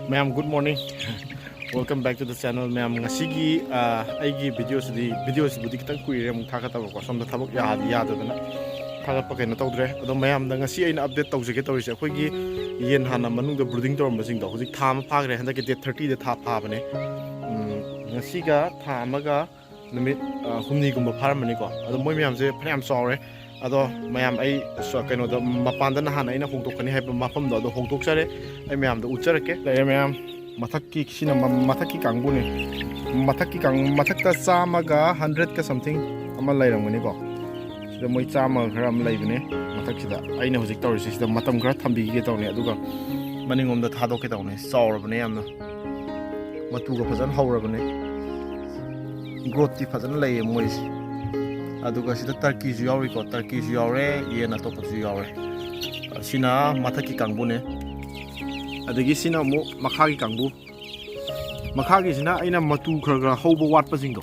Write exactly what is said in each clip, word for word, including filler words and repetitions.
ꯃꯌꯥꯝ, good morning. Welcome back to the channel. ꯃꯌꯥꯝ, ꯉꯁꯤꯒꯤ ꯑ, ꯑꯩꯒꯤ ꯚꯤꯗꯤꯑꯣꯁꯤꯗꯤ, ꯚꯤꯗꯤꯑꯣꯁꯤꯕꯨꯗꯤ ꯈꯤꯇꯪ ꯀꯨꯏꯔꯦ ꯑꯃꯨꯛ ꯊꯥꯒꯠꯇꯕꯀꯣ, ꯁꯣꯝꯗ ꯊꯕꯛ ꯌꯥꯗꯤ ꯌꯥꯗꯗꯅ ꯊꯥꯒꯠꯄ ꯀꯩꯅꯣ ꯇꯧꯗ꯭ꯔꯦ꯫ ꯑꯗꯣ ꯃꯌꯥꯝꯗ ꯉꯁꯤ ꯑꯩꯅ ꯑꯞꯗꯦꯠ ꯇꯧꯖꯒꯦ ꯇꯧꯔꯤꯁꯦ, ꯑꯩꯈꯣꯏꯒꯤ ꯌꯦꯟ ꯍꯥꯟꯅ ꯃꯅꯨꯡꯗ ꯕ꯭ꯔꯨꯗꯤꯡ ꯇꯧꯔꯝꯕꯁꯤꯡꯗꯣ ꯍꯧꯖꯤꯛ ꯊꯥ ꯑꯃ ꯐꯥꯈ꯭ꯔꯦ, ꯍꯟꯗꯛꯀꯤ ꯗꯦꯠ ꯊꯥꯔꯇꯤꯗ ꯊꯥ ꯐꯥꯕꯅꯦ꯫ ꯎꯝ, ꯉꯁꯤꯒ ꯊꯥ ꯑꯃꯒ ꯅꯨꯃꯤꯠ ꯑ, ꯍꯨꯝꯅꯤꯒꯨꯝꯕ ꯐꯥꯔꯝꯃꯅꯤꯀꯣ꯫ ꯑꯗꯣ ꯃꯣꯏ ꯃꯌꯥꯝꯁꯦ ꯐꯅꯌꯥꯝ ꯆꯥꯎꯔꯦ꯫ ꯑꯗꯣ ꯃꯌꯥꯝ, ꯑꯩ ꯁ-, ꯀꯩꯅꯣꯗ, ꯃꯄꯥꯟꯗ ꯅꯍꯥꯟ ꯑꯩꯅ ꯍꯣꯡꯗꯣꯛꯀꯅꯤ ꯍꯥꯏꯕ ꯃꯐꯝꯗꯣ ꯑꯗꯣ ꯍꯣꯡꯗꯣꯛꯆꯔꯦ꯫ ꯑꯩ ꯃꯌꯥꯝꯗ ꯎꯠꯆꯔꯛꯀꯦ꯫ ꯂꯩꯔꯦ ꯃꯌꯥꯝ, ꯃꯊꯛꯀꯤ, ꯁꯤꯅ ꯃ-, ꯃꯊꯛꯀꯤ ꯀꯥꯡꯕꯨꯅꯤ꯫ ꯃꯊꯛꯀꯤ ꯀꯥꯡ-, ꯃꯊꯛꯇ ꯆꯥꯝꯃꯒ ꯍꯟꯗ꯭ꯔꯦꯠꯀ ꯁꯝꯊꯤꯡ ꯑꯃ ꯂꯩꯔꯝꯒꯅꯤꯀꯣ꯫ ꯁꯤꯗ ꯃꯣꯏ ꯆꯥꯝꯃꯒ ꯈꯔ ꯑꯃ ꯂꯩꯕꯅꯦ ꯃꯊꯛꯁꯤꯗ꯫ ꯑꯩꯅ ꯍꯧꯖꯤꯛ ꯇꯧꯔꯤꯁꯤ ꯁꯤꯗ ꯃꯇꯝ ꯈꯔ ꯊꯝꯕꯤꯒꯦ ꯇꯧꯅꯤ, ꯑꯗꯨꯒ ꯃꯅꯤꯡꯂꯣꯝꯗ ꯊꯥꯗꯣꯛꯀꯦ ꯇꯧꯅꯤ꯫ ꯆꯥꯎꯔꯕꯅꯦ ꯌꯥꯝꯅ, ꯃꯇꯨꯒ ꯐꯖꯅ ꯍꯧꯔꯕꯅꯦ, ꯒ꯭ꯔꯣꯠꯇꯤ ꯐꯖꯅ ꯂꯩꯌꯦ ꯃꯣꯏꯁꯦ꯫ ꯑꯗꯨꯒ ꯁꯤꯗ ꯇꯔꯀꯤꯁꯨ ꯌꯥꯎꯔꯤꯀꯣ, ꯇꯔꯀꯤꯁꯨ ꯌꯥꯎꯔꯦ, ꯌꯦꯟ ꯑꯇꯣꯞꯄꯁꯨ ꯌꯥꯎꯔꯦ꯫ ꯁꯤꯅ ꯃꯊꯛꯀꯤ ꯀꯥꯡꯕꯨꯅꯦ꯫ ꯑꯗꯒꯤ ꯁꯤꯅ ꯑꯃꯨꯛ ꯃꯈꯥꯒꯤ ꯀꯥꯡꯕꯨ꯫ ꯃꯈꯥꯒꯤꯁꯤꯅ ꯑꯩꯅ ꯃꯇꯨ ꯈꯔ ꯈꯔ ꯍꯧꯕ ꯋꯥꯠꯄꯁꯤꯡꯗꯣ,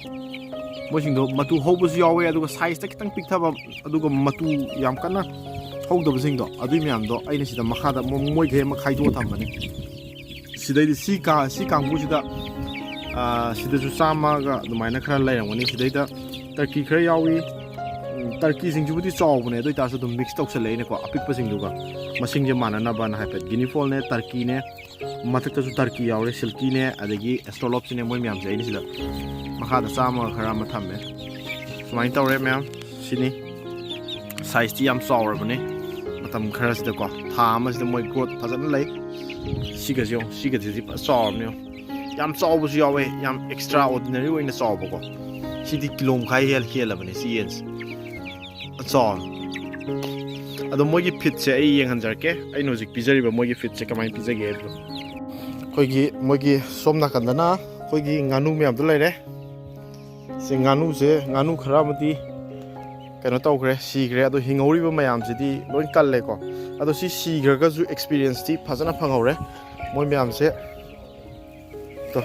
ꯃꯣꯏꯁꯤꯡꯗꯣ ꯃꯇꯨ ꯍꯧꯕꯁꯨ ꯌꯥꯎꯋꯦ, ꯑꯗꯨꯒ ꯁꯥꯏꯖꯇ ꯈꯤꯇꯪ ꯄꯤꯛꯊꯕ, ꯑꯗꯨꯒ ꯃꯇꯨ ꯌꯥꯝ ꯀꯟꯅ ꯍꯧꯗꯕꯁꯤꯡꯗꯣ, ꯑꯗꯨꯏ ꯃꯌꯥꯝꯗꯣ ꯑꯩꯅ ꯁꯤꯗ ꯃꯈꯥꯗ ꯃꯣ-, ꯃꯣꯏꯈꯩ ꯑꯃ ꯈꯥꯏꯗꯣꯛꯑ ꯊꯝꯕꯅꯤ꯫ ꯁꯤꯗꯩꯗꯤ ꯁꯤ ꯀꯥ-, ꯁꯤ ꯀꯥꯡꯕꯨꯁꯤꯗ, ꯑ, ꯁꯤꯗꯁꯨ ꯆꯥꯝꯃꯒ ꯑꯗꯨꯃꯥꯏꯅ ꯈꯔ ꯂꯩꯔꯝꯒꯅꯤ꯫ ꯁꯤꯗꯩꯗ ꯇꯔꯀꯤ ꯈꯔ ꯌꯥꯎꯏ꯫ ꯎꯝ, ꯇꯔꯀꯤꯁꯤꯡꯁꯤꯕꯨꯗꯤ ꯆꯥꯎꯕꯅꯦ, ꯑꯗꯨ ꯑꯣꯏꯇꯥꯔꯁꯨ ꯑꯗꯨꯝ ꯃꯤꯛꯁ ꯇꯧꯁꯜꯂꯛꯏꯅꯦꯀꯣ, ꯑꯄꯤꯛꯄꯁꯤꯡꯗꯨꯒ, ꯃꯁꯤꯡꯁꯦ ꯃꯥꯟꯅꯅꯕꯅ ꯍꯥꯏꯐꯦꯠ꯫ ꯒꯤꯅꯤꯐꯣꯜꯅꯦ, ꯇꯔꯀꯤꯅꯦ, ꯃꯊꯛꯇꯁꯨ ꯇꯔꯀꯤ ꯌꯥꯎꯔꯦ, ꯁꯤꯜꯀꯤꯅꯦ, ꯑꯗꯒꯤ ꯑꯦꯁꯇ꯭ꯔꯣꯂꯣꯞꯁꯤꯅꯦ, ꯃꯣꯏ ꯃꯌꯥꯝꯁꯦ ꯑꯩꯅ ꯁꯤꯗ ꯃꯈꯥꯗ ꯆꯥꯝꯃꯒ ꯈꯔ ꯑꯃ ꯊꯝꯃꯦ꯫ ꯁꯨꯃꯥꯏꯅ ꯇꯧꯔꯦ ꯃꯌꯥꯝ꯫ ꯁꯤꯅꯤ, ꯁꯥꯏꯖꯇꯤ ꯌꯥꯝ ꯆꯥꯎꯔꯕꯅꯤ꯫ ꯃꯇꯝ ꯈꯔꯁꯤꯗꯀꯣ, ꯊꯥ ꯑꯃꯁꯤꯗ ꯃꯣꯏ ꯒ꯭ꯔꯣꯠ ꯐꯖꯅ ꯂꯩ꯫ ꯁꯤꯒꯁꯦ ꯌꯦꯡꯉꯨ, ꯁꯤꯒꯁꯤꯗꯤ ꯐꯖ ꯆꯥꯎꯔꯕꯅꯤ ꯌꯦꯡꯉꯨ꯫ ꯌꯥꯝ ꯆꯥꯎꯕꯁꯨ ꯌꯥꯎꯋꯦ, ꯌꯥꯝ ꯑꯦꯛꯁꯇ꯭ꯔꯥ ꯑꯣꯔꯗꯤꯅꯔꯤ ꯑꯣꯏꯅ ꯆꯥꯎꯕꯀꯣ꯫ ꯁꯤꯗꯤ ꯀꯤꯂꯣ ꯃꯈꯥꯏ ꯍꯦꯜ-, ꯍꯦꯜꯂꯕꯅꯦ ꯁꯤ ꯌꯦꯟꯁꯦ꯫ ꯆꯥꯎꯔꯦ꯫ ꯑꯗꯣ ꯃꯣꯏꯒꯤ ꯐꯤꯠꯁꯦ ꯑꯩ ꯌꯦꯡꯍꯟꯖꯔꯛꯀꯦ, ꯑꯩꯅ ꯍꯧꯖꯤꯛ ꯄꯤꯖꯔꯤꯕ ꯃꯣꯏꯒꯤ ꯐꯤꯠꯁꯦ ꯀꯃꯥꯏꯅ ꯄꯤꯖꯒꯦ ꯍꯥꯏꯕꯗꯣ꯫ ꯑꯩꯈꯣꯏꯒꯤ ꯃꯣꯏꯒꯤ ꯁꯣꯝ ꯅꯥꯀꯟꯗꯅ ꯑꯩꯈꯣꯏꯒꯤ ꯉꯥꯅꯨ ꯃꯌꯥꯝꯗꯣ ꯂꯩꯔꯦ꯫ ꯁꯤ ꯉꯥꯅꯨꯁꯦ, ꯉꯥꯅꯨ ꯈꯔ ꯑꯃꯗꯤ ꯀꯩꯅꯣ ꯇꯧꯈ꯭ꯔꯦ, ꯁꯤꯈ꯭ꯔꯦ꯫ ꯑꯗꯣ ꯍꯤꯡꯍꯧꯔꯤꯕ ꯃꯌꯥꯝꯁꯤꯗꯤ ꯂꯣꯏ ꯀꯜꯂꯦꯀꯣ꯫ ꯑꯗꯣ ꯁꯤ ꯁꯤꯈ꯭ꯔꯒꯁꯨ ꯑꯦꯛꯁꯄꯤꯔꯤꯌꯦꯟꯁꯇꯤ ꯐꯖꯅ ꯐꯪꯍꯧꯔꯦ ꯃꯣꯏ ꯃꯌꯥꯝꯁꯦ꯫ ꯇꯣ,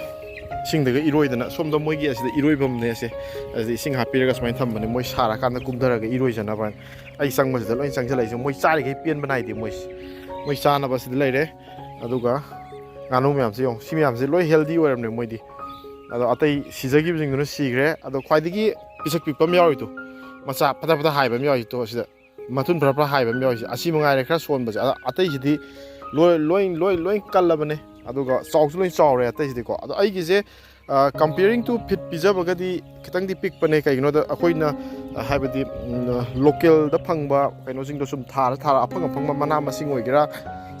ꯏꯁꯤꯡꯗꯒ ꯏꯔꯣꯏꯗꯅ, ꯁꯣꯝꯗ ꯃꯣꯏꯒꯤ ꯑꯁꯤꯗ ꯏꯔꯣꯏꯐꯝꯅꯦ ꯑꯁꯦ꯫ ꯑꯁꯤꯗ ꯏꯁꯤꯡ ꯍꯥꯞꯄꯤꯔꯒ ꯁꯨꯃꯥꯏꯅ ꯊꯝꯕꯅꯦ, ꯃꯣꯏ ꯁꯥꯔꯀꯥꯟꯗ ꯀꯨꯝꯊꯔꯒ ꯏꯔꯣꯏꯖꯅꯕ ꯍꯥꯏꯅ꯫ ꯑꯩ ꯆꯪꯕꯁꯤꯗ ꯂꯣꯏ ꯆꯪꯁꯤꯜꯂꯛꯏꯁꯦ, ꯃꯣꯏ ꯆꯥꯔꯤꯈꯩ ꯄꯦꯟꯕ ꯅꯥꯏꯗꯦ ꯃꯣꯏꯁꯦ꯫ ꯃꯣꯏ ꯆꯥꯅꯕ ꯑꯁꯤꯗ ꯂꯩꯔꯦ꯫ ꯑꯗꯨꯒ ꯉꯥꯅꯨ ꯃꯌꯥꯝꯁꯦ ꯌꯦꯡꯉꯣ, ꯁꯤ ꯃꯌꯥꯝꯁꯦ ꯂꯣꯏ healthy ꯑꯣꯏꯔꯝꯅꯦ ꯃꯣꯏꯗꯤ꯫ ꯑꯗꯣ ꯑꯇꯩ ꯁꯤꯖꯈꯤꯕꯁꯤꯡꯗꯨꯅ ꯁꯤꯈ꯭ꯔꯦ꯫ ꯑꯗꯣ ꯈ꯭ꯋꯥꯏꯗꯒꯤ ꯄꯤꯁꯛ ꯄꯤꯛꯄ ꯑꯃ ꯌꯥꯎꯔꯤꯗꯣ, ꯃꯆꯥ ꯐꯠꯇ ꯐꯠꯇ ꯍꯥꯏꯕ ꯑꯃ ꯌꯥꯎꯔꯤꯗꯣ, ꯁꯤꯗ ꯃꯊꯨꯟ ꯐꯔ ꯐꯔ ꯍꯥꯏꯕ ꯑꯃ ꯌꯥꯎꯔꯤꯁꯦ, ꯑꯁꯤ ꯃꯉꯥꯏꯔꯦ ꯈꯔ ꯁꯣꯟꯕꯁꯦ꯫ ꯑꯗ ꯑꯇꯩꯁꯤꯗꯤ ꯂꯣꯏ ꯂꯣꯏ ꯂꯣꯏ ꯂꯣꯏ ꯀꯜꯂꯕꯅꯦ, ꯑꯗꯨꯒ ꯆꯥꯎꯁꯨ ꯂꯣꯏ ꯆꯥꯎꯔꯦ ꯑꯇꯩꯁꯤꯗꯤꯀꯣ꯫ ꯑꯗꯣ ꯑꯩꯒꯤꯁꯦ, comparing to feed ꯄꯤꯖꯕꯒꯗꯤ ꯈꯤꯇꯪꯗꯤ ꯄꯤꯛꯄꯅꯦ꯫ ꯀꯩꯒꯤꯅꯣꯗ ꯑꯩꯈꯣꯏꯅ, ꯑ, ꯍꯥꯏꯕꯗꯤ, ꯎꯝ, ꯂꯣꯀꯦꯜꯗ ꯐꯪꯕ ꯀꯩꯅꯣꯁꯤꯡꯗꯣ ꯁꯨꯝ ꯊꯥꯔ ꯊꯥꯔ, ꯑꯐꯪ ꯑꯐꯪꯕ ꯃꯅꯥ ꯃꯁꯤꯡ ꯑꯣꯏꯒꯦꯔꯥ,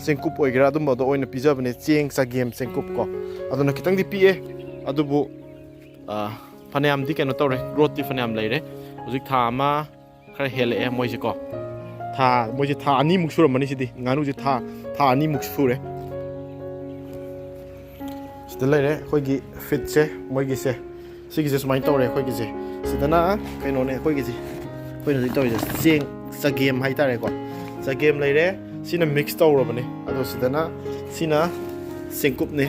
ꯆꯦꯡꯀꯨꯞ ꯑꯣꯏꯒꯦꯔꯥ, ꯑꯗꯨꯝꯕꯗꯣ ꯑꯣꯏꯅ ꯄꯤꯖꯕꯅꯦ꯫ ꯆꯦꯡ, ꯆꯒꯦꯝ, ꯆꯦꯡꯀꯨꯞ ꯀꯣ, ꯑꯗꯨꯅ ꯈꯤꯇꯪꯗꯤ ꯄꯤꯛꯑꯦ꯫ ꯑꯗꯨꯕꯨ, ꯑ, ꯐꯅꯌꯥꯝꯗꯤ ꯀꯩꯅꯣ ꯇꯧꯔꯦ, growthꯇꯤ ꯐꯅꯌꯥꯝ ꯂꯩꯔꯦ꯫ ꯍꯧꯖꯤꯛ ꯊꯥ ꯑꯃ ꯈꯔ ꯍꯦꯜꯂꯛꯑꯦ ꯃꯣꯏꯁꯦꯀꯣ꯫ ꯊꯥ, ꯃꯣꯏꯁꯦ ꯊꯥ ꯑꯅꯤꯃꯨꯛ ꯁꯨꯔꯝꯃꯅꯤ꯫ ꯁꯤꯗꯤ ꯉꯥꯅꯨꯁꯦ ꯊꯥ, ꯊꯥ ꯑꯅꯤꯃꯨꯛ ꯁꯨꯔꯦ꯫ ꯁꯤꯗ ꯂꯩꯔꯦ ꯑꯩꯈꯣꯏꯒꯤ feedꯁꯦ, ꯃꯣꯏꯒꯤꯁꯦ꯫ ꯁꯤꯒꯤꯁꯦ ꯁꯨꯃꯥꯏꯅ ꯇꯧꯔꯦ ꯑꯩꯈꯣꯏꯒꯤꯁꯦ꯫ ꯁꯤꯗꯅ ꯀꯩꯅꯣꯅꯦ ꯑꯩꯈꯣꯏꯒꯤꯁꯦ, ꯑꯩꯈꯣꯏꯅ ꯍꯧꯖꯤꯛ ꯇꯧꯔꯤꯁꯦ ꯆꯦꯡ, ꯆꯒꯦꯝ ꯍꯥꯏꯇꯥꯔꯦꯀꯣ꯫ ꯆꯒꯦꯝ ꯂꯩꯔꯦ, ꯁꯤꯅ mix ꯇꯧꯔꯕꯅꯦ꯫ ꯑꯗꯣ ꯁꯤꯗꯅ, ꯁꯤꯅ ꯆꯦꯡꯀꯨꯞꯅꯦ,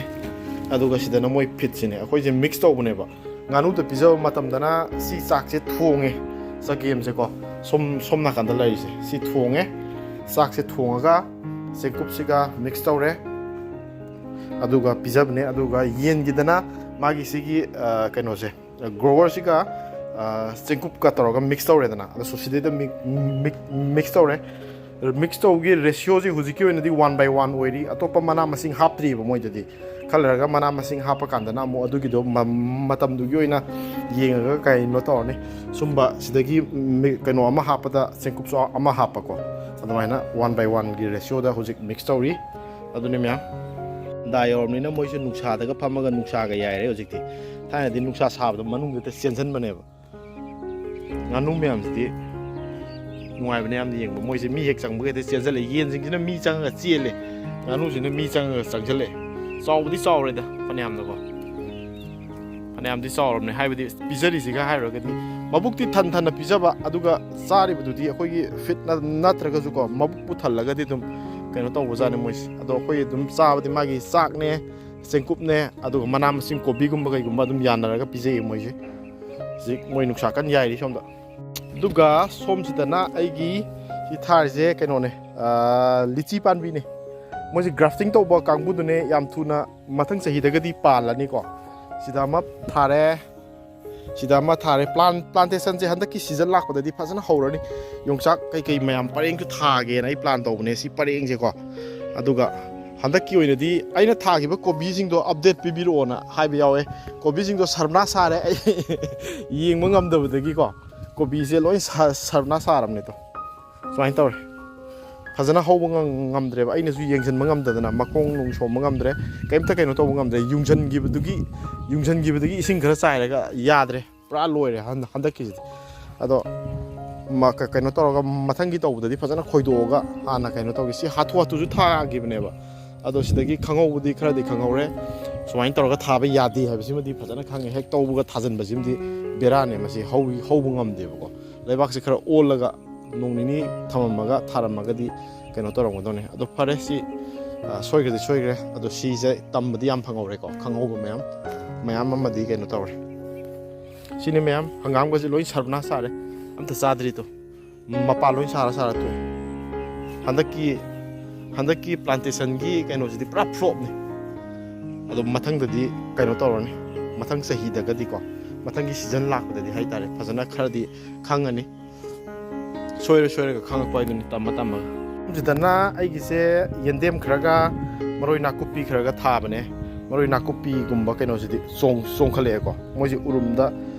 ꯑꯗꯨꯒ ꯁꯤꯗꯅ ꯃꯣꯏ feedꯁꯤꯅꯦ꯫ ꯑꯩꯈꯣꯏꯁꯦ mix ꯇꯧꯕꯅꯦꯕ꯫ ꯉꯥꯅꯨꯗ ꯄꯤꯖꯕ ꯃꯇꯝꯗꯅ ꯁꯤ ꯆꯥꯛꯁꯦ ꯊꯣꯡꯉꯦ, ꯆꯒꯦꯝꯁꯦꯀꯣ꯫ ꯁꯣꯝ, ꯁꯣꯝ ꯅꯥꯀꯟꯗ ꯂꯩꯔꯤꯁꯦ ꯁꯤ ꯊꯣꯡꯉꯦ꯫ ꯆꯥꯛꯁꯦ ꯊꯣꯡꯉꯒ ꯆꯦꯡꯀꯨꯞꯁꯤꯒ mix ꯇꯧꯔꯦ, ꯑꯗꯨꯒ ꯄꯤꯖꯕꯅꯦ꯫ ꯑꯗꯨꯒ ꯌꯦꯟꯒꯤꯗꯅ ꯃꯥꯒꯤ ꯁꯤꯒꯤ, ꯑ, ꯀꯩꯅꯣꯁꯦ, growerꯁꯤꯒ, ꯑ, ꯆꯦꯡꯀꯨꯞꯀ ꯇꯧꯔꯒ mix ꯇꯧꯔꯦꯗꯅ꯫ ꯑꯗꯣ ꯁꯤꯗꯩꯗ mi-, mi-, mix ꯇꯧꯔꯦ꯫ Mix ꯇꯧꯕꯒꯤ ratioꯁꯤ ꯍꯧꯖꯤꯛꯀꯤ ꯑꯣꯏꯅꯗꯤ one by one ꯑꯣꯏꯔꯤ꯫ ꯑꯇꯣꯞꯄ ꯃꯅꯥ ꯃꯁꯤꯡ ꯍꯥꯞꯇ꯭ꯔꯤꯕ ꯃꯣꯏꯗꯗꯤ꯫ ꯈꯔ ꯂꯩꯔꯒ ꯃꯅꯥ ꯃꯁꯤꯡ ꯍꯥꯞꯄ ꯀꯥꯟꯗꯅ ꯑꯃꯨꯛ ꯑꯗꯨꯒꯤꯗꯣ ꯃ-, ꯃꯇꯝꯗꯨꯒꯤ ꯑꯣꯏꯅ ꯌꯦꯡꯉꯒ ꯀꯩꯅꯣ ꯇꯧꯔꯅꯤ꯫ ꯁꯨꯝꯕ ꯁꯤꯗꯒꯤ ꯃꯤ-, ꯀꯩꯅꯣ ꯑꯃ ꯍꯥꯞꯄꯗ ꯆꯦꯡꯀꯨꯞꯁꯨ ꯑꯃ ꯍꯥꯞꯄꯀꯣ꯫ ꯑꯗꯨꯃꯥꯏꯅ one by oneꯒꯤ ratioꯗ ꯍꯧꯖꯤꯛ mix ꯇꯧꯔꯤ꯫ ꯑꯗꯨꯅꯤ ꯃꯌꯥꯝ, ꯗꯥ ꯌꯧꯔꯕꯅꯤꯅ ꯃꯣꯏꯁꯨ ꯅꯨꯡꯁꯥꯗꯒ ꯐꯝꯃꯒ ꯅꯨꯡꯁꯥꯒ ꯌꯥꯏꯔꯦ ꯍꯧꯖꯤꯛꯇꯤ꯫ ꯊꯥꯏꯅꯗꯤ ꯅꯨꯡꯁꯥ ꯁꯥꯕꯗꯣ ꯃꯅꯨꯡꯗ ꯆꯦꯟꯁꯤꯟꯕꯅꯦꯕ꯫ ꯉꯥꯅꯨ ꯃꯌꯥꯝꯁꯤꯗꯤ ꯅꯨꯡꯉꯥꯏꯕꯅꯦ ꯌꯥꯝꯅ ꯌꯦꯡꯕ꯫ ꯃꯣꯏꯁꯦ ꯃꯤ ꯍꯦꯛ ꯆꯪꯕꯒ ꯍꯦꯛꯇ ꯆꯦꯟꯁꯤꯜꯂꯦ꯫ ꯌꯦꯟꯁꯤꯡꯁꯤꯅ ꯃꯤ ꯆꯪꯉꯒ ꯆꯦꯜꯂꯦ, ꯉꯥꯅꯨꯁꯤꯅ ꯃꯤ ꯆꯪꯉꯒ ꯆꯪꯁꯤꯜꯂꯛꯑꯦ꯫ ꯆꯥꯎꯕꯗꯤ ꯆꯥꯎꯔꯦꯗ ꯐꯅꯌꯥꯝꯅꯀꯣ, ꯐꯅꯌꯥꯝꯗꯤ ꯆꯥꯎꯔꯕꯅꯦ꯫ ꯍꯥꯏꯕꯗꯤ ꯄꯤꯖꯔꯤꯁꯤꯒ ꯍꯥꯏꯔꯨꯔꯒꯗꯤ ꯃꯕꯨꯛꯇꯤ ꯊꯟ ꯊꯟꯅ ꯄꯤꯖꯕ, ꯑꯗꯨꯒ ꯆꯥꯔꯤꯕꯗꯨꯗꯤ ꯑꯩꯈꯣꯏꯒꯤ feed ꯅ-, ꯅꯠꯇ꯭ꯔꯒꯁꯨꯀꯣ, ꯃꯕꯨꯛ ꯄꯨꯊꯜꯂꯒꯗꯤ ꯑꯗꯨꯝ ꯀꯩꯅꯣ ꯇꯧꯕꯖꯥꯠꯅꯤ ꯃꯣꯏꯁꯦ꯫ ꯑꯗꯣ ꯑꯩꯈꯣꯏ ꯑꯗꯨꯝ ꯆꯥꯕꯗꯤ ꯃꯥꯒꯤ ꯆꯥꯛꯅꯦ, ꯆꯦꯡꯀꯨꯞꯅꯦ, ꯑꯗꯨꯒ ꯃꯅꯥ ꯃꯁꯤꯡ ꯀꯣꯕꯤꯒꯨꯝꯕ ꯀꯩꯒꯨꯝꯕ ꯑꯗꯨꯝ ꯌꯥꯅꯔꯒ ꯄꯤꯖꯩꯌꯦ ꯃꯣꯏꯁꯦ꯫ ꯍꯧꯖꯤꯛ ꯃꯣꯏ ꯅꯨꯡꯁꯥ ꯀꯟꯅ ꯌꯥꯏꯔꯤ ꯁꯣꯝꯗ꯫ ꯑꯗꯨꯒ ꯁꯣꯝꯁꯤꯗꯅ ꯑꯩꯒꯤ ꯁꯤ ꯊꯥꯔꯤꯁꯦ ꯀꯩꯅꯣꯅꯦ, ꯑꯥ, ꯂꯤꯆꯤ ꯄꯥꯝꯕꯤꯅꯦ꯫ ꯃꯣꯏꯁꯦ grafting ꯇꯧꯕ ꯀꯥꯡꯕꯨꯗꯨꯅꯦ, ꯌꯥꯝ ꯊꯨꯅ ꯃꯊꯪ ꯆꯍꯤꯗꯒꯗꯤ ꯄꯥꯜꯂꯅꯤꯀꯣ꯫ ꯁꯤꯗ ꯑꯃ ꯊꯥꯔꯦ, ꯁꯤꯗ ꯑꯃ ꯊꯥꯔꯦ꯫ Plant, plantationꯁꯦ ꯍꯟꯗꯛꯀꯤ season ꯂꯥꯛꯄꯗꯗꯤ ꯐꯖꯅ ꯍꯧꯔꯅꯤ꯫ ꯌꯣꯡꯆꯥꯛ ꯀꯩꯀꯩ ꯃꯌꯥꯝ ꯄꯔꯦꯡꯁꯨ ꯊꯥꯒꯦꯅ ꯑꯩ plan ꯇꯧꯕꯅꯦ, ꯁꯤ ꯄꯔꯦꯡꯁꯦꯀꯣ꯫ ꯑꯗꯨꯒ ꯍꯟꯗꯛꯀꯤ ꯑꯣꯏꯅꯗꯤ ꯑꯩꯅ ꯊꯥꯈꯤꯕ ꯀꯣꯕꯤꯁꯤꯡꯗꯣ update ꯄꯤꯕꯤꯔꯛꯑꯣꯅ ꯍꯥꯏꯕ ꯌꯥꯎꯋꯦ꯫ ꯀꯣꯕꯤꯁꯤꯡꯗꯣ ꯁꯔꯃꯅꯥ ꯁꯥꯔꯦ ꯑꯩ ꯌꯦꯡꯕ ꯉꯝꯗꯕꯗꯒꯤꯀꯣ꯫ ꯀꯣꯕꯤꯁꯦ ꯂꯣꯏ ꯁꯥ-, ꯁꯔꯃꯅꯥ ꯁꯥꯔꯕꯅꯦ꯫ ꯑꯗꯣ ꯁꯨꯃꯥꯏꯅ ꯇꯧꯔꯦ, ꯐꯖꯅ ꯍꯧꯕ ꯉꯝ-, ꯉꯝꯗ꯭ꯔꯦꯕ, ꯑꯩꯅꯁꯨ ꯌꯦꯡꯁꯤꯟꯕ ꯉꯝꯗꯗꯅ ꯃꯈꯣꯡ ꯅꯨꯡ ꯁꯣꯝꯕ ꯉꯝꯗ꯭ꯔꯦ, ꯀꯩꯝꯇ ꯀꯩꯅꯣ ꯇꯧꯕ ꯉꯝꯗ꯭ꯔꯦ꯫ ꯌꯨꯡꯁꯤꯟꯈꯤꯕꯗꯨꯒꯤ, ꯌꯨꯡꯁꯤꯟꯈꯤꯕꯗꯒꯤ ꯏꯁꯤꯡ ꯈꯔ ꯆꯥꯏꯔꯒ ꯌꯥꯗ꯭ꯔꯦ, ꯄꯨꯔꯥ ꯂꯣꯏꯔꯦ ꯍꯟ-, ꯍꯟꯗꯛꯀꯤꯁꯤꯗꯤ꯫ ꯑꯗꯣ ꯃ-, ꯀ-, ꯀꯩꯅꯣ ꯇꯧꯔꯒ ꯃꯊꯪꯒꯤ ꯇꯧꯕꯗꯗꯤ ꯐꯖꯅ ꯈꯣꯏꯗꯣꯛꯑꯒ ꯍꯥꯟꯅ ꯀꯩꯅꯣ ꯇꯧꯒꯦ꯫ ꯁꯤ ꯍꯥꯊꯨ ꯍꯥꯊꯨꯁꯨ ꯊꯥꯈꯤꯕꯅꯦꯕ꯫ ꯑꯗꯣ ꯁꯤꯗꯒꯤ ꯈꯪꯍꯧꯕꯗꯤ ꯈꯔꯗꯤ ꯈꯪꯍꯧꯔꯦ, ꯁꯨꯃꯥꯏꯅ ꯇꯧꯔꯒ ꯊꯥꯕ ꯌꯥꯗꯦ ꯍꯥꯏꯕꯁꯤꯃꯗꯤ ꯐꯖꯅ ꯈꯪꯉꯦ꯫ ꯍꯦꯛ ꯇꯧꯕꯒ ꯊꯥꯖꯤꯟꯕꯁꯤꯃꯗꯤ ꯕꯦꯔꯥꯅꯦ, ꯃꯁꯤ ꯍꯧ-, ꯍꯧꯕ ꯉꯝꯗꯦꯕꯀꯣ꯫ ꯂꯩꯕꯥꯛꯁꯦ ꯈꯔ ꯑꯣꯜꯂꯒ ꯅꯣꯡ ꯅꯤꯅꯤ ꯊꯝꯃꯝꯃꯒ ꯊꯥꯔꯝꯃꯒꯗꯤ ꯀꯩꯅꯣ ꯇꯧꯔꯝꯒꯗꯧꯅꯦ꯫ ꯑꯗꯣ ꯐꯔꯦ, ꯁꯤ, ꯑ, ꯁꯣꯏꯈ꯭ꯔꯗꯤ ꯁꯣꯏꯈ꯭ꯔꯦ꯫ ꯑꯗꯣ ꯁꯤꯁꯦ ꯇꯝꯕꯗꯤ ꯌꯥꯝ ꯐꯪꯍꯧꯔꯦꯀꯣ, ꯈꯪꯍꯧꯕ ꯃꯌꯥꯝ, ꯃꯌꯥꯝ ꯑꯃꯗꯤ ꯀꯩꯅꯣ ꯇꯧꯔꯦ꯫ ꯁꯤꯅꯤ ꯃꯌꯥꯝ, ꯍꯪꯒꯥꯝꯒꯁꯦ ꯂꯣꯏ ꯁꯔꯕꯅꯥꯁ ꯆꯥꯔꯦ, ꯑꯝꯇ ꯆꯥꯗ꯭ꯔꯤꯗꯣ꯫ ꯃꯄꯥ ꯂꯣꯏ ꯁꯥꯔ ꯁꯥꯔ ꯇꯣꯛꯑꯦ꯫ ꯍꯟꯗꯛꯀꯤ, ꯍꯟꯗꯛꯀꯤ plantationꯒꯤ ꯀꯩꯅꯣꯁꯤꯗꯤ ꯄꯨꯔꯥ flopꯅꯤ꯫ ꯑꯗꯣ ꯃꯊꯪꯗꯗꯤ ꯀꯩꯅꯣ ꯇꯧꯔꯅꯤ, ꯃꯊꯪ ꯆꯍꯤꯗꯒꯗꯤꯀꯣ, ꯃꯊꯪꯒꯤ season ꯂꯥꯛꯄꯗꯗꯤ ꯍꯥꯏꯇꯥꯔꯦ, ꯐꯖꯅ ꯈꯔꯗꯤ ꯈꯪꯉꯅꯤ꯫ ꯁꯣꯏꯔ ꯁꯣꯏꯔꯒ ꯈꯪꯉꯛꯄ ꯍꯥꯏꯗꯨꯅꯤ, ꯇꯝꯃ ꯇꯝꯃꯒ꯫ ꯁꯤꯗꯅ ꯑꯩꯒꯤꯁꯦ ꯌꯦꯟꯗꯦꯝ ꯈꯔꯒ ꯃꯔꯣꯏ ꯅꯥꯀꯨꯞꯄꯤ ꯈꯔꯒ ꯊꯥꯕꯅꯦ꯫ ꯃꯔꯣꯏ ꯅꯥꯀꯨꯞꯄꯤꯒꯨꯝꯕ ꯀꯩꯅꯣꯁꯤꯗꯤ ꯆꯣꯡ-, ꯆꯣꯡꯈꯠꯂꯛꯑꯦꯀꯣ, ꯃꯣꯏꯁꯦ ꯎꯔꯨꯝꯗ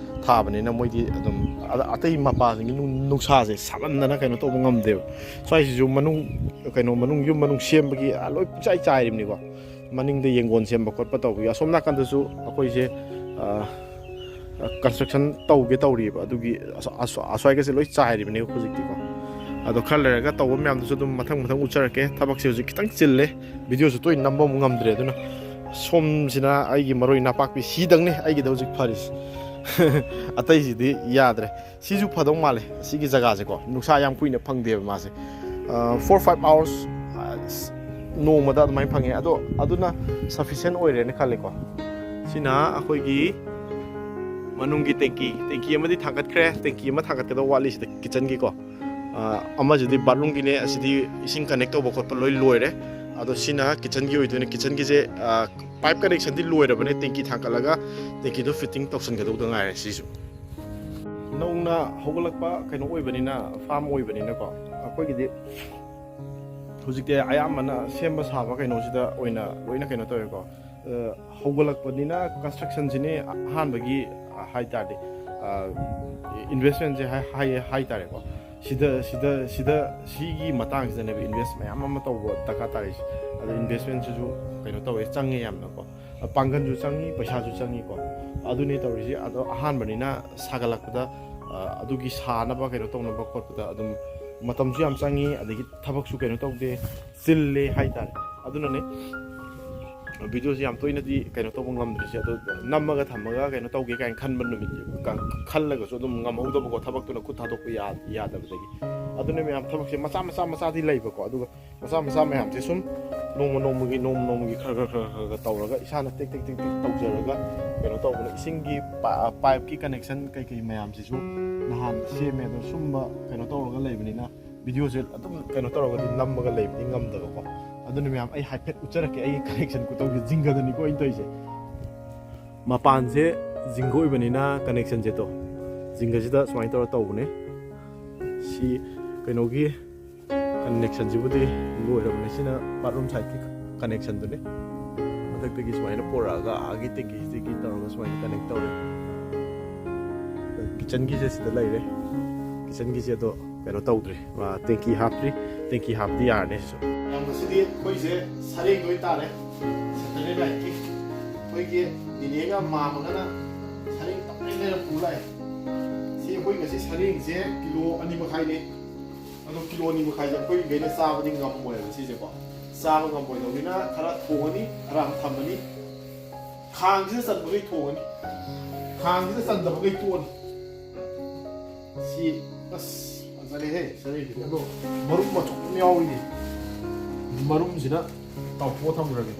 ꯊꯥꯕꯅꯤꯅ ꯃꯣꯏꯗꯤ ꯑꯗꯨꯝ ꯑ-, ꯑꯇꯩ ꯃꯄꯥꯁꯤꯡꯒꯤ ꯅꯨꯡ-, ꯅꯨꯡꯁꯥꯁꯦ ꯁꯥꯃꯟꯗꯅ ꯀꯩꯅꯣ ꯇꯧꯕ ꯉꯝꯗꯦꯕ꯫ ꯁ꯭ꯋꯥꯏꯁꯤꯁꯨ ꯃꯅꯨꯡ, ꯀꯩꯅꯣ, ꯃꯅꯨꯡ, ꯌꯨꯝ ꯃꯅꯨꯡ ꯁꯦꯝꯕꯒꯤ, ꯑ, ꯂꯣꯏ ꯄꯨꯡꯆꯥꯏ ꯆꯥꯏꯔꯤꯕꯅꯤꯀꯣ꯫ ꯃꯅꯤꯡꯗ ꯌꯦꯡꯒꯣꯟ ꯁꯦꯝꯕ ꯈꯣꯠꯄ ꯇꯧꯕꯒꯤ꯫ ꯑꯁꯣꯝ ꯅꯥꯀꯟꯗꯁꯨ ꯑꯩꯈꯣꯏꯁꯦ, ꯑ, construction ꯇꯧꯒꯦ ꯇꯧꯔꯤꯕ, ꯑꯗꯨꯒꯤ ꯑꯁ-, ꯑꯁ-, ꯑꯁ꯭ꯋꯥꯏꯒꯁꯦ ꯂꯣꯏ ꯆꯥꯏꯔꯤꯕꯅꯦ ꯍꯧꯖꯤꯛꯇꯤꯀꯣ꯫ ꯑꯗꯣ ꯈꯔ ꯂꯩꯔꯒ ꯇꯧꯕ ꯃꯌꯥꯝꯗꯨꯁꯨ ꯑꯗꯨꯝ ꯃꯊꯪ ꯃꯊꯪ ꯎꯠꯆꯔꯛꯀꯦ꯫ ꯊꯕꯛꯁꯦ ꯍꯧꯖꯤꯛ ꯈꯤꯇꯪ ꯆꯤꯜꯂꯦ, videoꯁꯨ ꯇꯣꯏꯅ ꯅꯝꯕ ꯑꯃꯨꯛ ꯉꯝꯗ꯭ꯔꯦ꯫ ꯑꯗꯨꯅ ꯁꯣꯝꯁꯤꯅ ꯑꯩꯒꯤ ꯃꯔꯣꯏ ꯅꯥꯄꯥꯛꯄꯤ ꯁꯤꯗꯪꯅꯦ ꯑꯩꯒꯤꯗ ꯍꯧꯖꯤꯛ ꯐꯔꯤꯁꯦ꯫ ꯑꯇꯩꯁꯤꯗꯤ ꯌꯥꯗ꯭ꯔꯦ꯫ ꯁꯤꯁꯨ ꯐꯗꯧ ꯃꯥꯜꯂꯦ, ꯁꯤꯒꯤ ꯖꯒꯥꯁꯦꯀꯣ꯫ ꯅꯨꯡꯁꯥ ꯌꯥꯝ ꯀꯨꯏꯅ ꯐꯪꯗꯦꯕ ꯃꯥꯁꯦ꯫ ꯑ, four five hours, ꯑ, ꯅꯣꯡꯃꯗ ꯑꯗꯨꯃꯥꯏꯅ ꯐꯪꯉꯦ꯫ ꯑꯗꯣ ꯑꯗꯨꯅ sufficient ꯑꯣꯏꯔꯦꯅ ꯈꯜꯂꯦꯀꯣ꯫ ꯁꯤꯅ ꯑꯩꯈꯣꯏꯒꯤ ꯃꯅꯨꯡꯒꯤ tank, tank ꯑꯃꯗꯤ ꯊꯥꯡꯒꯠꯈ꯭ꯔꯦ꯫ Tank ꯑꯃ ꯊꯥꯡꯒꯠꯀꯗꯕ ꯋꯥꯠꯂꯤ ꯁꯤꯗ kitchenꯒꯤꯀꯣ꯫ ꯑ, ꯑꯃꯁꯤꯗꯤ bathroomꯒꯤꯅꯦ꯫ ꯑꯁꯤꯗꯤ ꯏꯁꯤꯡ connect ꯇꯧꯕ ꯈꯣꯠꯄ ꯂꯣꯏ ꯂꯣꯏꯔꯦ꯫ ꯑꯗꯣ ꯁꯤꯅ kitchenꯒꯤ ꯑꯣꯏꯗꯣꯏꯅꯦ꯫ Kitchenꯒꯤꯁꯦ pipe connectionꯗꯤ ꯂꯣꯏꯔꯕꯅꯦ, tanki ꯊꯥꯡꯀꯠꯂꯒ tankiꯗꯣ fitting ꯇꯧꯁꯟꯒꯗꯧꯗ ꯉꯥꯏꯔꯦ꯫ ꯁꯤꯁꯨ ꯅꯧꯅ ꯍꯧꯒꯠꯂꯛꯄ ꯀꯩꯅꯣ ꯑꯣꯏꯕꯅꯤꯅ, farm ꯑꯣꯏꯕꯅꯤꯅꯀꯣ, ꯑꯩꯈꯣꯏꯒꯤꯗꯤ ꯍꯧꯖꯤꯛꯇꯤ ꯑꯌꯥꯝꯕꯅ ꯁꯦꯝꯕ ꯁꯥꯕ ꯀꯩꯅꯣꯁꯤꯗ ꯑꯣꯏꯅ ꯂꯣꯏꯅ ꯀꯩꯅꯣ ꯇꯧꯋꯦꯀꯣ꯫ ꯍꯧꯒꯠꯂꯛꯄꯅꯤꯅ constructionꯁꯤꯅꯦ ꯑꯍꯥꯟꯕꯒꯤ, ꯍꯥꯏ ꯇꯥꯔꯗꯤ, investmentꯁꯦ ꯍꯥꯏ ꯇꯥꯔꯦꯀꯣ꯫ ꯁꯤꯗ ꯁꯤꯗ ꯁꯤꯗ ꯁꯤꯒꯤ ꯃꯇꯥꯡꯁꯤꯗꯅꯦꯕ invest ꯃꯌꯥꯝ ꯑꯃ ꯇꯧꯕ ꯗꯔꯀꯥꯔ ꯇꯥꯔꯤꯁꯦ꯫ ꯑꯗꯣ investmentꯁꯤꯁꯨ ꯀꯩꯅꯣ ꯇꯧꯋꯦ, ꯆꯪꯉꯦ ꯌꯥꯝꯅꯀꯣ꯫ ꯄꯥꯡꯒꯜꯁꯨ ꯆꯪꯉꯤ, ꯄꯩꯁꯥꯁꯨ ꯆꯪꯉꯤꯀꯣ꯫ ꯑꯗꯨꯅꯦ ꯇꯧꯔꯤꯁꯦ꯫ ꯑꯗꯣ ꯑꯍꯥꯟꯕꯅꯤꯅ ꯁꯥꯒꯠꯂꯛꯄꯗ ꯑꯗꯨꯒꯤ ꯁꯥꯅꯕ ꯀꯩꯅꯣ ꯇꯧꯅꯕ ꯈꯣꯠꯄꯗ ꯑꯗꯨꯝ ꯃꯇꯝꯁꯨ ꯌꯥꯝ ꯆꯪꯉꯤ, ꯑꯗꯒꯤ ꯊꯕꯛꯁꯨ ꯀꯩꯅꯣ ꯇꯧꯗꯦ, ꯆꯤꯜꯂꯦ ꯍꯥꯏꯇꯥꯔꯦ꯫ ꯑꯗꯨꯅꯅꯦ videoꯁꯦ ꯌꯥꯝ ꯇꯣꯏꯅꯗꯤ ꯀꯩꯅꯣ ꯇꯧꯕ ꯉꯝꯗ꯭ꯔꯤꯁꯦ꯫ ꯑꯗꯣ ꯅꯝꯃꯒ ꯊꯝꯃꯒ ꯀꯩꯅꯣ ꯇꯧꯒꯦ ꯀꯥꯏꯅ ꯈꯟꯕ ꯅꯨꯃꯤꯠ, ꯈꯜꯂꯒꯁꯨ ꯑꯗꯨꯝ ꯉꯝꯍꯧꯗꯕꯀꯣ, ꯊꯕꯛꯇꯨꯅ ꯈꯨꯠ ꯊꯥꯗꯣꯛꯄ ꯌꯥꯗꯕꯗꯒꯤ꯫ ꯑꯗꯨꯅ ꯃꯌꯥꯝ ꯊꯕꯛꯁꯦ ꯃꯆꯥ ꯃꯆꯥ ꯃꯆꯥꯗꯤ ꯂꯩꯕꯀꯣ, ꯑꯗꯨꯒ ꯃꯆꯥ ꯃꯆꯥ ꯃꯌꯥꯝꯁꯦ ꯁꯨꯝ ꯅꯣꯡꯃ ꯅꯣꯡꯃꯒꯤ ꯅꯣꯡꯃ ꯅꯣꯡꯃꯒꯤ ꯈꯔ ꯈꯔ ꯈꯔ ꯈꯔ ꯈꯔ ꯇꯧꯔꯒ, ꯏꯁꯥꯅ ꯇꯦꯛ ꯇꯦꯛ ꯇꯦꯛ ꯇꯦꯛ ꯇꯧꯖꯔꯒ ꯀꯩꯅꯣ ꯇꯧꯕꯅ, ꯏꯁꯤꯡꯒꯤ pipeꯀꯤ connection ꯀꯩꯀꯩ ꯃꯌꯥꯝꯁꯤꯁꯨ ꯅꯍꯥꯟ ꯁꯦꯝꯃꯦ꯫ ꯑꯗꯣ ꯁꯨꯝꯕ ꯀꯩꯅꯣ ꯇꯧꯔꯒ ꯂꯩꯕꯅꯤꯅ videoꯁꯦ ꯑꯗꯨꯝ ꯀꯩꯅꯣ ꯇꯧꯔꯒꯗꯤ ꯅꯝꯃꯒ ꯂꯩꯕꯗꯤ ꯉꯝꯗꯕꯀꯣ꯫ ꯑꯗꯨꯅ ꯃꯌꯥꯝ ꯑꯩ ꯍꯥꯏꯐꯦꯠ ꯎꯠꯆꯔꯛꯀꯦ, ꯑꯩꯒꯤ connection ꯈꯨꯇꯧꯁꯦ ꯖꯤꯡꯒꯗꯅꯤꯀꯣ ꯑꯩꯅ ꯇꯧꯔꯤꯁꯦ꯫ ꯃꯄꯥꯟꯁꯦ ꯖꯤꯡꯒ ꯑꯣꯏꯕꯅꯤꯅ connectionꯁꯦ ꯇꯣ, ꯖꯤꯡꯒꯁꯤꯗ ꯁꯨꯃꯥꯏꯅ ꯇꯧꯔ ꯇꯧꯕꯅꯦ꯫ ꯁꯤ ꯀꯩꯅꯣꯒꯤ connectionꯁꯤꯕꯨꯗꯤ ꯂꯣꯏꯔꯕꯅꯦ꯫ ꯁꯤꯅ bathroom sideꯀꯤ connectionꯗꯨꯅꯦ꯫ ꯃꯊꯛꯇꯒꯤ ꯁꯨꯃꯥꯏꯅ ꯄꯣꯔꯛꯑꯒ ꯑꯥꯒꯤ tankiꯁꯤꯗꯒꯤ ꯇꯧꯔꯒ ꯁꯨꯃꯥꯏꯅ connect ꯇꯧꯔꯦ꯫ Kitchenꯒꯤꯁꯦ ꯁꯤꯗ ꯂꯩꯔꯦ꯫ Kitchenꯒꯤꯁꯦ ꯑꯗꯣ ꯀꯩꯅꯣ ꯇꯧꯗ꯭ꯔꯤ, tanki ꯍꯥꯞꯇ꯭ꯔꯤ꯫ Tanki ꯍꯥꯞꯄꯗꯤ ꯌꯥꯔꯅꯤ ꯁꯤꯁꯨ꯫ ꯃꯌꯥꯝ, ꯉꯁꯤꯗꯤ ꯑꯩꯈꯣꯏꯁꯦ ꯁꯔꯦꯡꯗ ꯑꯣꯏ ꯇꯥꯔꯦ꯫ Saturday nightꯀꯤ ꯑꯩꯈꯣꯏꯒꯤ ꯅꯤꯅꯦꯒ ꯃꯥꯝꯃꯒꯅ ꯁꯔꯦꯡ ꯇꯞ ꯇꯥꯏ ꯂꯩꯔ ꯄꯨ ꯂꯥꯛꯑꯦ꯫ ꯁꯤ ꯑꯩꯈꯣꯏ ꯉꯁꯤ ꯁꯔꯦꯡꯁꯦ ꯀꯤꯂꯣ ꯑꯅꯤ ꯃꯈꯥꯏꯅꯦ꯫ ꯑꯗꯣ ꯀꯤꯂꯣ ꯑꯅꯤ ꯃꯈꯥꯏꯁꯦ ꯑꯩꯈꯣꯏꯒꯩꯅ ꯆꯥꯕꯗꯤ ꯉꯝꯃꯣꯏꯕ ꯁꯤꯁꯦꯀꯣ꯫ ꯆꯥꯕ ꯉꯝꯃꯣꯏꯗꯧꯅꯤꯅ ꯈꯔ ꯊꯣꯡꯉꯅꯤ, ꯈꯔ ꯑꯃ ꯊꯝꯃꯅꯤ꯫ ꯈꯥꯡꯁꯤꯗ ꯆꯟꯕꯈꯩ ꯊꯣꯡꯉꯅꯤ, ꯈꯥꯡꯁꯤꯗ ꯆꯟꯗꯕꯈꯩ ꯇꯣꯛꯑꯅꯤ꯫ ꯁꯤ, ꯑꯁ, ꯐꯖꯔꯦꯍꯦ ꯁꯔꯦꯡꯁꯤꯗꯤ꯫ ꯑꯗꯣ ꯃꯔꯨꯝ ꯃꯆꯨꯝ ꯑꯃ ꯌꯥꯎꯔꯤꯅꯦ꯫ ꯃꯔꯨꯝꯁꯤꯅ ꯇꯥꯎꯊꯣꯛꯑ ꯊꯝꯈ꯭ꯔꯒꯦ꯫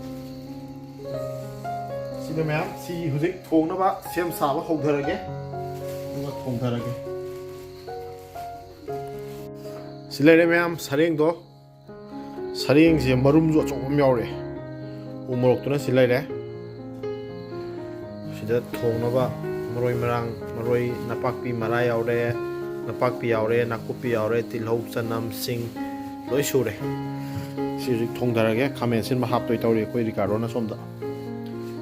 ꯁꯤꯅ ꯃꯌꯥꯝ, ꯁꯤ ꯍꯧꯖꯤꯛ ꯊꯣꯡꯅꯕ ꯁꯦꯝ ꯁꯥꯕ ꯍꯧꯊꯔꯒꯦ꯫ ꯑꯗꯨꯒ ꯊꯣꯡꯊꯔꯒꯦ꯫ ꯁꯤ ꯂꯩꯔꯦ ꯃꯌꯥꯝ, ꯁꯔꯦꯡꯗꯣ꯫ ꯁꯔꯦꯡꯁꯦ ꯃꯔꯨꯝꯁꯨ ꯑꯆꯧꯕ ꯑꯃ ꯌꯥꯎꯔꯛꯑꯦ꯫ ꯎ ꯃꯣꯔꯣꯛꯇꯨꯅ ꯁꯤ ꯂꯩꯔꯦ꯫ ꯁꯤꯗ ꯊꯣꯡꯅꯕ ꯃꯔꯣꯏ ꯃꯔꯥꯡ, ꯃꯔꯣꯏ ꯅꯄꯥꯛꯄꯤ ꯃꯔꯥ ꯌꯥꯎꯔꯦ, ꯅꯄꯥꯛꯄꯤ ꯌꯥꯎꯔꯦ, ꯅꯥꯀꯨꯞꯄꯤ ꯌꯥꯎꯔꯦ, ꯇꯤꯜꯍꯧ, ꯆꯅꯝ, ꯁꯤꯡ ꯂꯣꯏ ꯁꯨꯔꯦ꯫ ꯁꯤ ꯍꯧꯖꯤꯛ ꯊꯣꯡꯊꯔꯒꯦ꯫ ꯈꯥꯃꯦꯟ ꯑꯁꯤꯟꯕ ꯍꯥꯞꯇꯣꯏ ꯇꯧꯔꯤ ꯑꯩꯈꯣꯏ ꯔꯤꯀꯥꯔꯗꯣꯅ ꯁꯣꯝꯗ꯫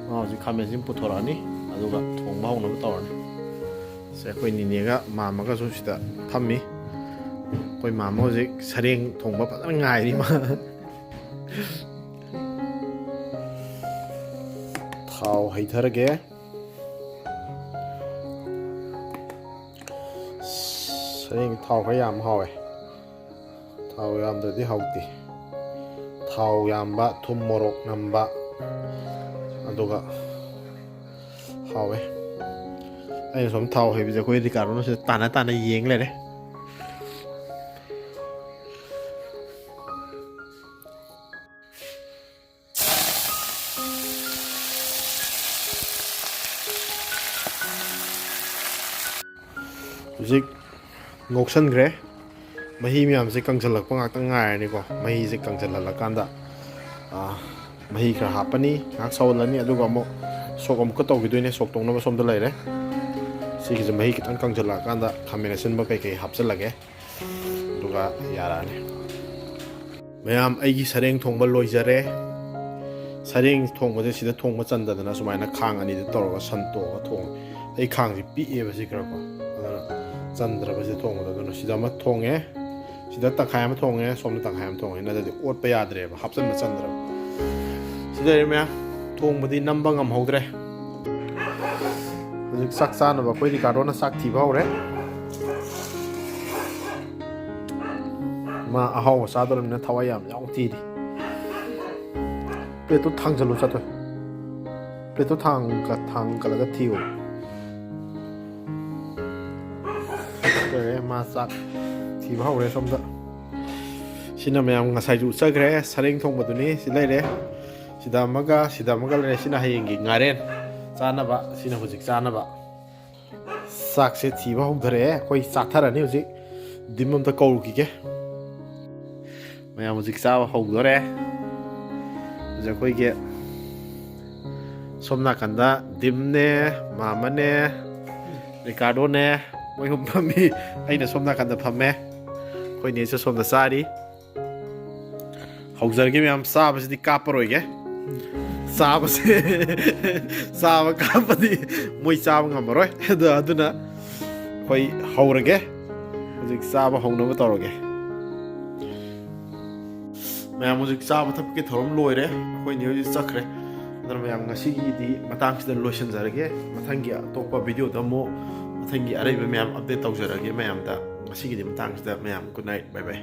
ꯃꯥ ꯍꯧꯖꯤꯛ ꯈꯥꯃꯦꯟ ꯑꯁꯤꯟꯕ ꯄꯨꯊꯣꯔꯛꯑꯅꯤ, ꯑꯗꯨꯒ ꯊꯣꯡꯕ ꯍꯧꯅꯕ ꯇꯧꯔꯅꯤ꯫ ꯁꯦ, ꯑꯩꯈꯣꯏ ꯅꯤꯅꯦꯒ ꯃꯥꯝꯃꯒꯁꯨ ꯁꯤꯗ ꯐꯝꯃꯤ꯫ ꯑꯩꯈꯣꯏ ꯃꯥꯝꯃ ꯍꯧꯖꯤꯛ ꯁꯔꯦꯡ ꯊꯣꯡꯕ ꯐꯖꯅ ꯉꯥꯏꯔꯤ ꯃꯥ꯫ ꯊꯥꯎ ꯍꯩꯊꯔꯒꯦ꯫ ꯁꯔꯦꯡ ꯊꯥꯎ ꯈꯔ ꯌꯥꯝ ꯍꯥꯎꯋꯦ꯫ ꯊꯥꯎ ꯌꯥꯝꯗ꯭ꯔꯗꯤ ꯍꯥꯎꯇꯦ꯫ ꯊꯥꯎ ꯌꯥꯝꯕ, ꯊꯨꯝ ꯃꯣꯔꯣꯛ ꯅꯝꯕ, ꯑꯗꯨꯒ ꯍꯥꯎꯋꯦ꯫ ꯑꯩꯅ ꯁꯨꯝ ꯊꯥꯎ ꯍꯩꯕꯁꯦ ꯑꯩꯈꯣꯏ ꯔꯤꯀꯥꯔꯗꯣꯅ ꯁꯤꯗ ꯇꯥꯟꯅ ꯇꯥꯟꯅ ꯌꯦꯡ ꯂꯩꯔꯦ꯫ ꯍꯧꯖꯤꯛ ꯉꯧꯁꯟꯈ꯭ꯔꯦ꯫ ꯃꯍꯤ ꯃꯌꯥꯝꯁꯦ ꯀꯪꯁꯤꯜꯂꯛꯄ ꯉꯥꯛꯇ ꯉꯥꯏꯔꯅꯤꯀꯣ꯫ ꯃꯍꯤꯁꯦ ꯀꯪꯁꯤꯜꯍꯜꯂꯀꯥꯟꯗ, ꯑꯥ, ꯃꯍꯤ ꯈꯔ ꯍꯥꯞꯄꯅꯤ, ꯉꯥꯏꯍꯥꯛ ꯁꯧꯍꯜꯂꯅꯤ, ꯑꯗꯨꯒ ꯑꯃꯨꯛ ꯁꯣꯛ ꯑꯃꯨꯛꯀ ꯇꯧꯈꯤꯗꯣꯏꯅꯦ꯫ ꯁꯣꯛ ꯇꯧꯅꯕ ꯁꯣꯝꯗ ꯂꯩꯔꯦ꯫ ꯁꯤꯒꯤꯁꯦ ꯃꯍꯤ ꯈꯤꯇꯪ ꯀꯪꯁꯤꯜꯂꯛꯑꯀꯥꯟꯗ ꯈꯥꯃꯦꯟ ꯑꯁꯤꯟꯕ ꯀꯩꯀꯩ ꯍꯥꯞꯆꯤꯜꯂꯒꯦ, ꯑꯗꯨꯒ ꯌꯥꯔꯛꯑꯅꯤ꯫ ꯃꯌꯥꯝ, ꯑꯩꯒꯤ ꯁꯔꯦꯡ ꯊꯣꯡꯕ ꯂꯣꯏꯖꯔꯦ꯫ ꯁꯔꯦꯡ ꯊꯣꯡꯕꯁꯦ ꯁꯤꯗ ꯊꯣꯡꯕ ꯆꯟꯗꯗꯅ ꯁꯨꯃꯥꯏꯅ ꯈꯥꯡ ꯑꯅꯤꯗ ꯇꯧꯔꯒ ꯁꯟꯇꯣꯛꯑꯒ ꯊꯣꯡꯉꯦ꯫ ꯑꯩ ꯈꯥꯡꯁꯦ ꯄꯤꯛꯑꯦꯕ ꯁꯤ ꯈꯔꯀꯣ, ꯑꯗꯨꯅ ꯆꯟꯗ꯭ꯔꯕ ꯁꯤꯗ ꯊꯣꯡꯕꯗꯣ꯫ ꯑꯗꯨꯅ ꯁꯤꯗ ꯑꯃ ꯊꯣꯡꯉꯦ, ꯁꯤꯗ ꯇꯪꯈꯥꯏ ꯑꯃ ꯊꯣꯡꯉꯦ, ꯁꯣꯝꯗ ꯇꯪꯈꯥꯏ ꯑꯃ ꯊꯣꯡꯉꯦ, ꯅꯠꯇ꯭ꯔꯗꯤ ꯑꯣꯠꯄ ꯌꯥꯗ꯭ꯔꯦꯕ, ꯍꯥꯞꯆꯟꯕ ꯆꯟꯗ꯭ꯔꯕ꯫ ꯁꯤꯗ ꯂꯩꯔꯦ ꯃꯌꯥꯝ, ꯊꯣꯡꯕꯗꯤ ꯅꯝꯕ ꯉꯝꯍꯧꯗ꯭ꯔꯦ꯫ ꯍꯧꯖꯤꯛ ꯆꯥꯛ ꯆꯥꯅꯕ ꯑꯩꯈꯣꯏ ꯔꯤꯀꯥꯔꯗꯣꯅ ꯆꯥꯛ ꯊꯤꯕ ꯍꯧꯔꯦ꯫ ꯃꯥ ꯑꯍꯥꯎꯕ ꯆꯥꯗꯧꯔꯕꯅꯤꯅ ꯊꯋꯥꯏ ꯌꯥꯝ ꯌꯥꯎ ꯊꯤꯔꯤ꯫ ꯄ꯭ꯂꯦꯠꯇꯣ ꯊꯥꯡꯖꯜꯂꯨ ꯆꯠꯇꯣꯏ꯫ ꯄ꯭ꯂꯦꯠꯇꯣ ꯊꯥꯡꯒ-, ꯊꯥꯡꯒꯠꯂꯒ ꯊꯤꯌꯨ꯫ ꯂꯣꯏꯔꯦ, ꯃꯥ ꯆꯥꯛ ꯊꯤꯕ ꯍꯧꯔꯦ ꯁꯣꯝꯗ꯫ ꯁꯤꯅ ꯃꯌꯥꯝ ꯉꯁꯥꯏꯁꯨ ꯎꯠꯆꯈ꯭ꯔꯦ, ꯁꯔꯦꯡ ꯊꯣꯡꯕꯗꯨꯅꯤ꯫ ꯁꯤ ꯂꯩꯔꯦ, ꯁꯤꯗ ꯑꯃꯒ, ꯁꯤꯗ ꯑꯃꯒ ꯂꯩꯔꯦ꯫ ꯁꯤꯅ ꯍꯌꯦꯡꯒꯤ ꯉꯥꯔꯦꯟ ꯆꯥꯅꯕ, ꯁꯤꯅ ꯍꯧꯖꯤꯛ ꯆꯥꯅꯕ꯫ ꯆꯥꯛꯁꯦ ꯊꯤꯕ ꯍꯧꯗꯔꯦ, ꯑꯩꯈꯣꯏ ꯆꯥꯊꯔꯅꯤ ꯍꯧꯖꯤꯛ꯫ ꯗꯤꯝ ꯑꯝꯇ ꯀꯧꯔꯨꯈꯤꯒꯦ꯫ ꯃꯌꯥꯝ ꯍꯧꯖꯤꯛ ꯆꯥꯕ ꯍꯧꯗꯣꯔꯦ꯫ ꯍꯧꯖꯤꯛ ꯑꯩꯈꯣꯏꯒꯤ ꯁꯣꯝ ꯅꯥꯀꯟꯗ ꯗꯤꯝꯅꯦ, ꯃꯥꯃꯅꯦ, ꯔꯤꯀꯥꯔꯗꯣꯅꯦ, ꯃꯣꯏ ꯑꯍꯨꯝ ꯐꯝꯃꯤ꯫ ꯑꯩꯅ ꯁꯣꯝ ꯅꯥꯀꯟꯗ ꯐꯝꯃꯦ꯫ ꯑꯩꯈꯣꯏ ꯅꯦꯁꯨ ꯁꯣꯝꯗ ꯆꯥꯔꯤ꯫ ꯍꯧꯖꯔꯒꯦ ꯃꯌꯥꯝ, ꯆꯥꯕꯁꯤꯗꯤ ꯀꯥꯞꯄꯔꯣꯏꯒꯦ꯫ ꯆꯥꯕꯁꯦ ꯆꯥꯕ ꯀꯥꯞꯄꯗꯤ ꯃꯣꯏ ꯆꯥꯕ ꯉꯝꯃꯔꯣꯏ꯫ ꯑꯗꯣ ꯑꯗꯨꯅ ꯑꯩꯈꯣꯏ ꯍꯧꯔꯒꯦ꯫ ꯍꯧꯖꯤꯛ ꯆꯥꯕ ꯍꯧꯅꯕ ꯇꯧꯔꯒꯦ꯫ ꯃꯌꯥꯝ ꯍꯧꯖꯤꯛ ꯆꯥꯕ ꯊꯛꯄꯒꯤ ꯊꯧꯔꯝ ꯂꯣꯏꯔꯦ꯫ ꯑꯩꯈꯣꯏ ꯅꯦ ꯍꯧꯖꯤꯛ ꯆꯠꯈ꯭ꯔꯦ꯫ ꯑꯗꯨꯅ ꯃꯌꯥꯝ ꯉꯁꯤꯒꯤꯗꯤ ꯃꯇꯥꯡꯁꯤꯗ ꯂꯣꯏꯁꯤꯟꯖꯔꯒꯦ꯫ ꯃꯊꯪꯒꯤ ꯑꯇꯣꯞꯄ ꯚꯤꯗꯤꯑꯣꯗ ꯑꯃꯨꯛ ꯃꯊꯪꯒꯤ ꯑꯔꯩꯕ ꯃꯌꯥꯝ ꯑꯞꯗꯦꯠ ꯇꯧꯖꯔꯒꯦ ꯃꯌꯥꯝꯗ꯫ ꯉꯁꯤꯒꯤꯗꯤ ꯃꯇꯥꯡꯁꯤꯗ ꯃꯌꯥꯝ good night, bye bye꯫